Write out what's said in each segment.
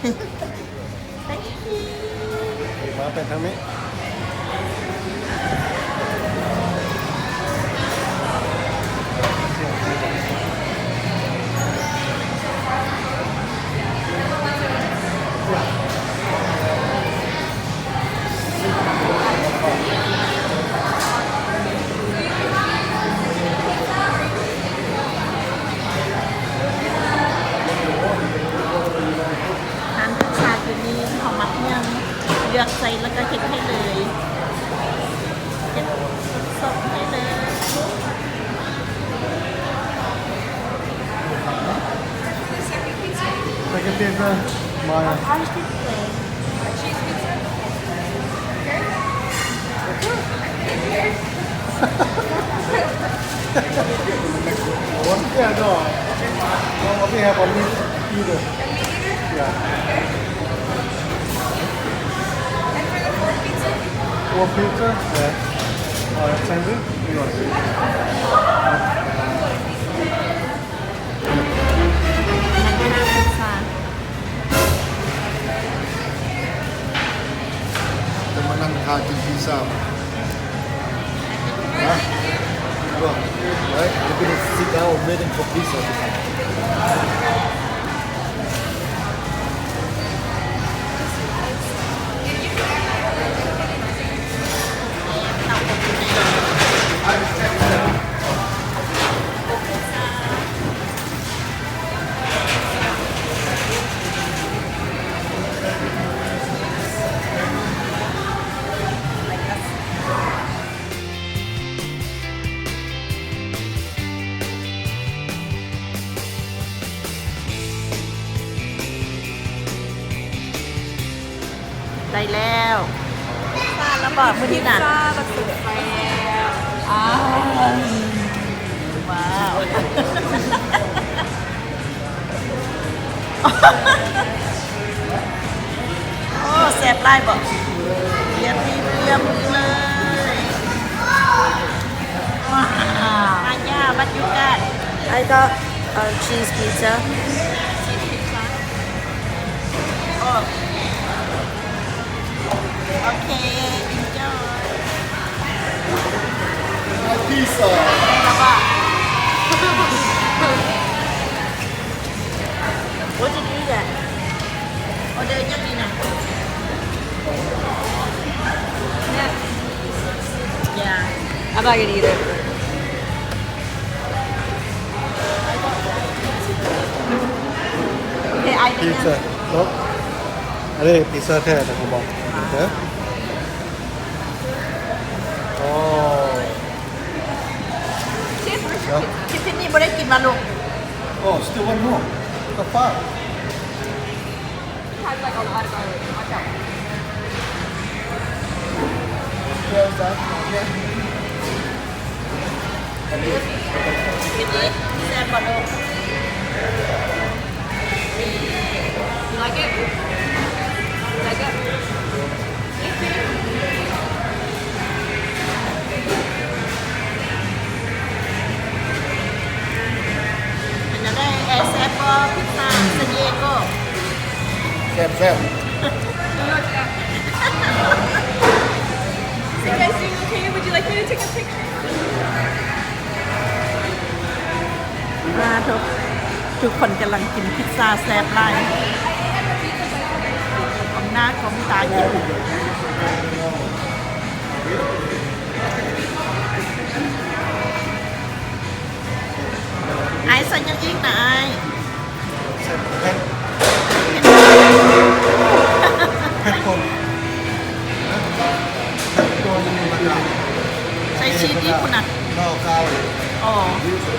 Thank you. ມາໄປທາງນີ້. ຮ້ານພິຊຊາຢູ່ນີ້ ເຮົາມັກຫຍັງ ເລືອກໃສ່ ແລ້ວກໍເຮັດໃຫ້ເລີຍ ເຮັດສົດໆໃຫ້ເລີຍ. Take a pizza, Maya. One? Yeah, no. No, we have only either. Yeah. Four pizza? Yeah. All right, same thing? You want? ນັ່ງທານພິຊຊາ ຈະມານັ່ງຖ້າກິນພິຊຊາ. Huh? Bro, right? We're gonna sit down waiting for pizza to come. ໄດ້ແລ້ວ ພິຊຊາລະບອກມື້ນີ້ນະ ພິຊຊາລະສຸດແຊບ ອ້າວ ວ້າວ ໂອ້ ແຊບຫຼາຍບໍ? ຢ້ຽມ ຢ້ຽມເລີຍ ວ້າວ ມາຍາ what you got? I got a cheese pizza. Cheese pizza. ໂອ້ ໂອເຄ enjoy. My pizza. ແມ່ນລະບໍ? What did you get? ອໍເດີຫຍັງນີ້ນະ? Yeah. I'm not gonna eat it. Okay, I think ພິຊຊາ ເນາະ ອັນນີ້ພິຊຊາແທ້ນະ ເຂົາບອກ ເອີ ໂອ້ ທິດ ທິດນີ້ບໍ່ໄດ້ກິນມາລູກ. Oh, still one more. The five. It has, like, a lot of garlic. Watch out. Where is that? Yeah. ເປັນໄງ? ແຊບບໍ່ລູກ? You like it? You like it? ເປັນແນວໃດ? ແຊບບໍ່? ພິຊຊາ San Diego. ແຊບໆ. Hey guys, you okay? Would you like me to take a picture? ມາທຸກ ທຸກຄົນກຳລັງກິນພິຊຊາ ແຊບຫຼາຍ ກົ້ມໜ້າກົ້ມຕາກິນ. ອ້າຍ ໃສ່ຫຍັງອີກນະອ້າຍ? ເຜັດ ເຜັດປົນ ເຜັດປົນ ແລ້ວກະ ໃສ່ຊີສອີກພຸ້ນນະ. ເຫຼົ້າກາວ ອໍ ອໍ ຊີສ ອ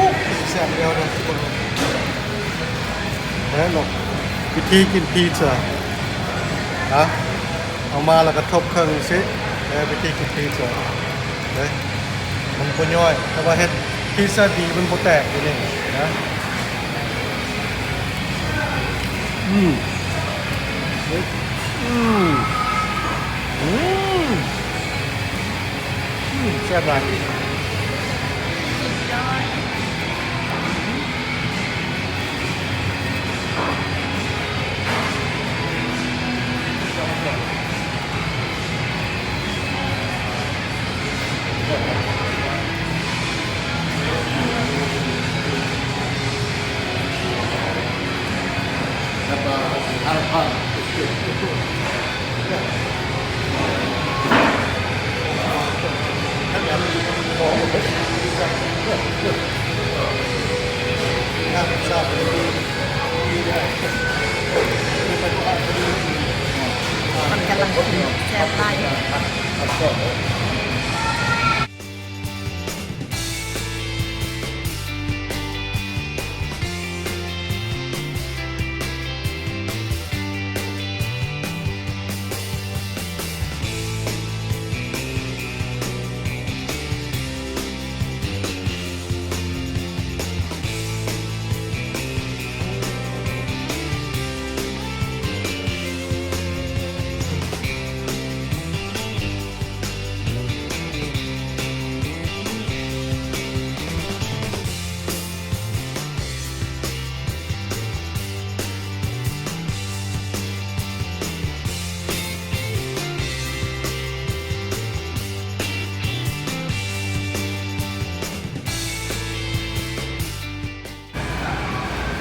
ືມ ແຊບແລ້ວເດີທຸກຄົນ. ແມ່ນບໍ່? ວິທີກິນພິຊຊາ ນະ ເອົາມາແລ້ວກໍທົບເຄິ່ງຊີ້ ເອີ ວິທີກິນພິຊຊາເດ້ ມັນບໍ່ຍ້ອຍ ແຕ່ວ່າເຮັດພິຊຊາດີມັນບໍ່ແຕກຢູ່ນີ້ນະ. ອືມ ອືມ ອືມ ອືມ ແຊບຫຼາຍ.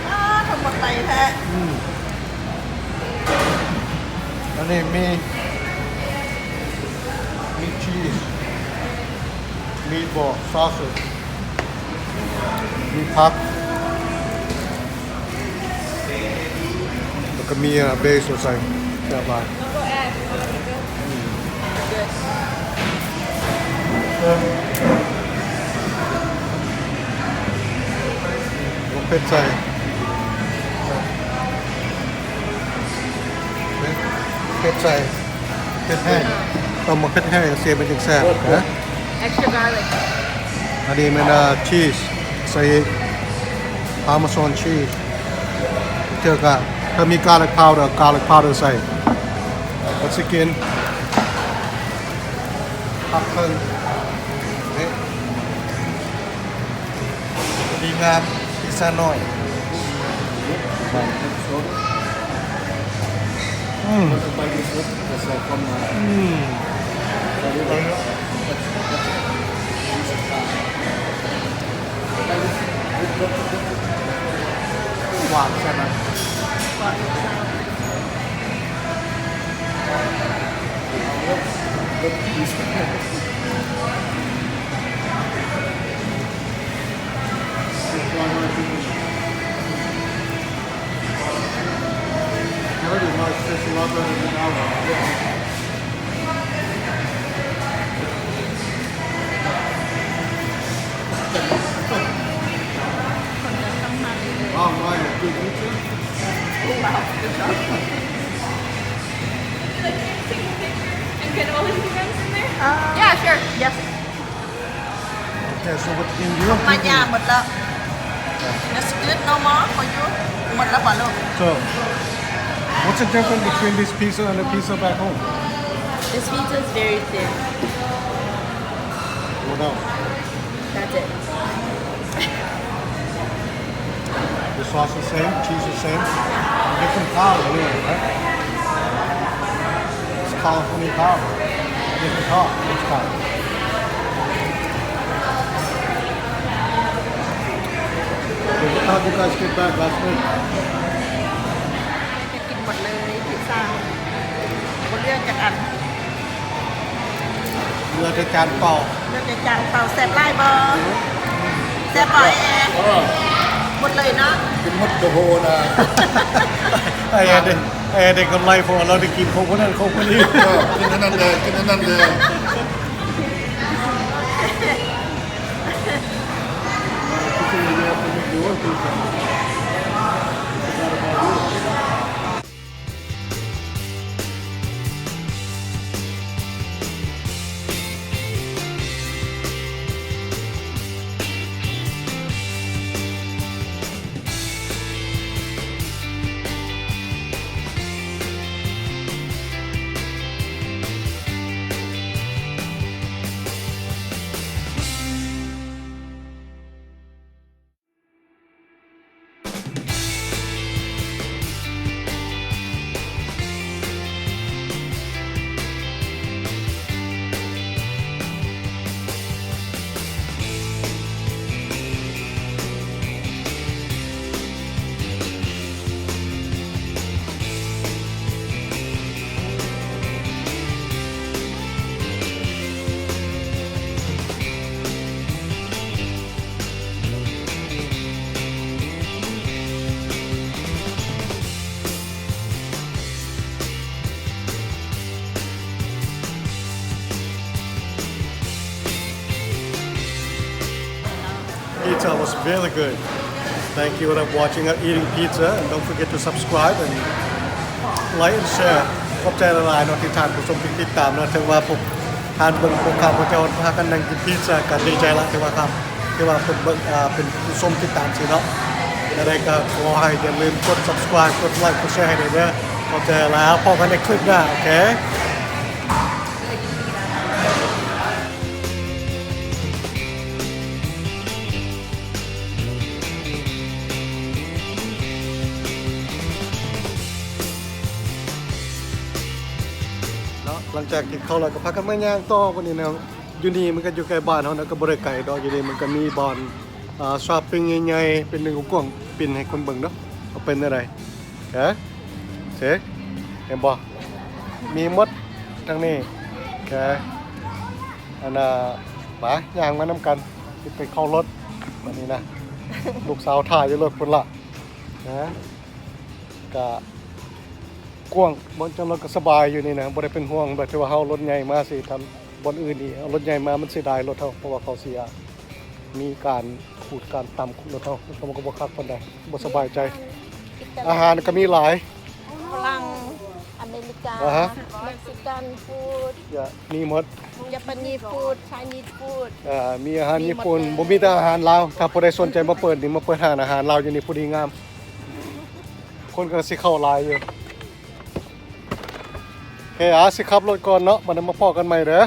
ອ້າ ທັງໝົດໄຫຼແທ້. ອືມ ອັນນີ້ມີ ມີຊີສ ມີບອ ຊອສ ມີຜັກ ແລ້ວກໍມີ ອ່າ ເບຊິລໃສ່ ແຊບຫຼາຍ. ເຜັດໃສ່ ເຜັດໃສ່ ເຜັດແຫ້ງ ຕ້ອງໝາກເຜັດແຫ້ງ ຈັ່ງຊີ້ມັນຈຶ່ງແຊບນະ. Extra garlic. ອັນນີ້ແມ່ນ ອ່າ ຊີສ ໃສ່ອີກ Parmesan cheese. ເທື່ອກະ ຖ້າມີ garlic powder, garlic powder ໃສ່. ກໍຊິກິນ ພັກເຄິ່ງ ເດ້ ດີງາມ ພິເສດໜ້ອຍ. ອືມ ອືມ ຫວານແຊບນະ. Yeah, sure. Yes. Okay, so what can you ມາຍາມໝົດແລ້ວ. That's good, no more for you. ໝົດແລ້ວບໍ່ລູກ? So, what's the difference between this pizza and the pizza back home? This pizza is very thin. What else? That's it. The sauce the same, cheese the same. Different color, really, right? It's colorful new color. Different color each time. What time you guys get back last night? ກິນໝົດເລີຍພິຊາ ບໍ່ເລືອກຈັກອັນ. ເຫຼືອແຕ່ຈານເປົ່າ ເຫຼືອແຕ່ຈານເປົ່າ. ແຊບຫຼາຍບໍ່? ແຊບບໍ່ແອ? ເອີ ໝົດເລີຍເນາະ. ກິນໝົດກະໂພນະ. ໄອ້ແອໄດ້ ໄອ້ແອໄດ້ກຳໄລ ເພາະວ່າລາວໄດ້ກິນຂອງຄົນນັ້ນຂອງຄົນນີ້. ເອີ ກິນອັນນັ້ນເດີ ກິນອັນນັ້ນເດີ. Pizza was very good. Thank you for watching and eating pizza. And don't forget to subscribe and like and share. ຂອບໃຈຫຼາຍໆເນາະ ທີ່ທ່ານຜູ້ຊົມທີ່ຕິດຕາມເນາະ. ເຖິງວ່າພວກທ່ານເບິ່ງພວກຂ້າພະເຈົ້າພາກັນນັ່ງກິນພິຊຊາ ກໍດີໃຈລະ ທີ່ວ່າຂ້າ ທີ່ວ່າເພິ່ນເບິ່ງ ເປັນຜູ້ຊົມຕິດຕາມຊື່ເນາະ. ແນວໃດກໍຂໍໃຫ້ຢ່າລືມກົດ subscribe ກົດ like ກົດ share ໃຫ້ແດ່ເດີ. ຂອບໃຈຫຼາຍ. ພໍ້ກັນໃນຄລິບໜ້າ. ໂອເຄ. ເນາະ ຫຼັງຈາກກິນເຂົ້າແລ້ວກໍພາກັນມາຍ່າງຕໍ່ບັດນີ້ນະ. ຢູ່ນີ້ມັນກໍຢູ່ໃກ້ບ້ານເຮົານະ ກໍບໍ່ໄດ້ໄກດອກ. ຢູ່ນີ້ມັນກໍມີບ່ອນ ອ່າ ຊັອບປິງໃຫຍ່ໆ ເປັນວຽວກວ້າງໆ ປິ່ນໃຫ້ຄົນເບິ່ງເນາະ ວ່າເປັນແນວໃດ. ເຫັນບໍ່ ມີໝົດທາງນີ້. ອັນນ່າ ໄປ ຍ່າງມານຳກັນ ຊິໄປເຂົ້າລົດບັດນີ້ນະ. ລູກສາວຖ້າຢູ່ລົດພຸ້ນລະນະ. ກະກວ້າງ ບ່ອນຈອດລົດກະສະບາຍຢູ່ນີ້ນະ ບໍ່ໄດ້ເປັນຫ່ວງແບບທີ່ວ່າເຮົາລົດໃຫຍ່ມາຊິ ຖ້າບ່ອນອື່ນນີ້ເອົາລົດໃຫຍ່ມາມັນເສຍດາຍລົດເຮົາ ເພາະວ່າເຂົາຊິ ອາ ມີການຂູດການຕຳຂອງລົດເຮົາ ແລ້ວມັນກໍບໍ່ຄັກປານໃດ ບໍ່ສະບາຍໃຈ. ອາຫານກໍມີຫຼາຍ ຝຣັ່ງ ອາເມລິກາ ອາຮະ ເມັກຊິກັນຟູດ ຍະ ມີໝົດ Japanese food Chinese food ອາ ມີອາຫານຍີ່ປຸ່ນ ມີໝົດເລີຍ ບໍ່ມີແຕ່ອາຫານລາວ. ຖ້າຜູ້ໃດສົນໃຈມາເປີດນີ້ ມາເປີດຮ້ານອາຫານລາວຢູ່ນີ້ ຜູ້ດີງາມ ຄົນກໍຊິເຂົ້າຫຼາຍຢູ່. ໂອເຄ ອາ ຊິຂັບລົດກ່ອນເນາະ ບັດນັ້ນມາພໍ້ກັນໃໝ່ເດີ.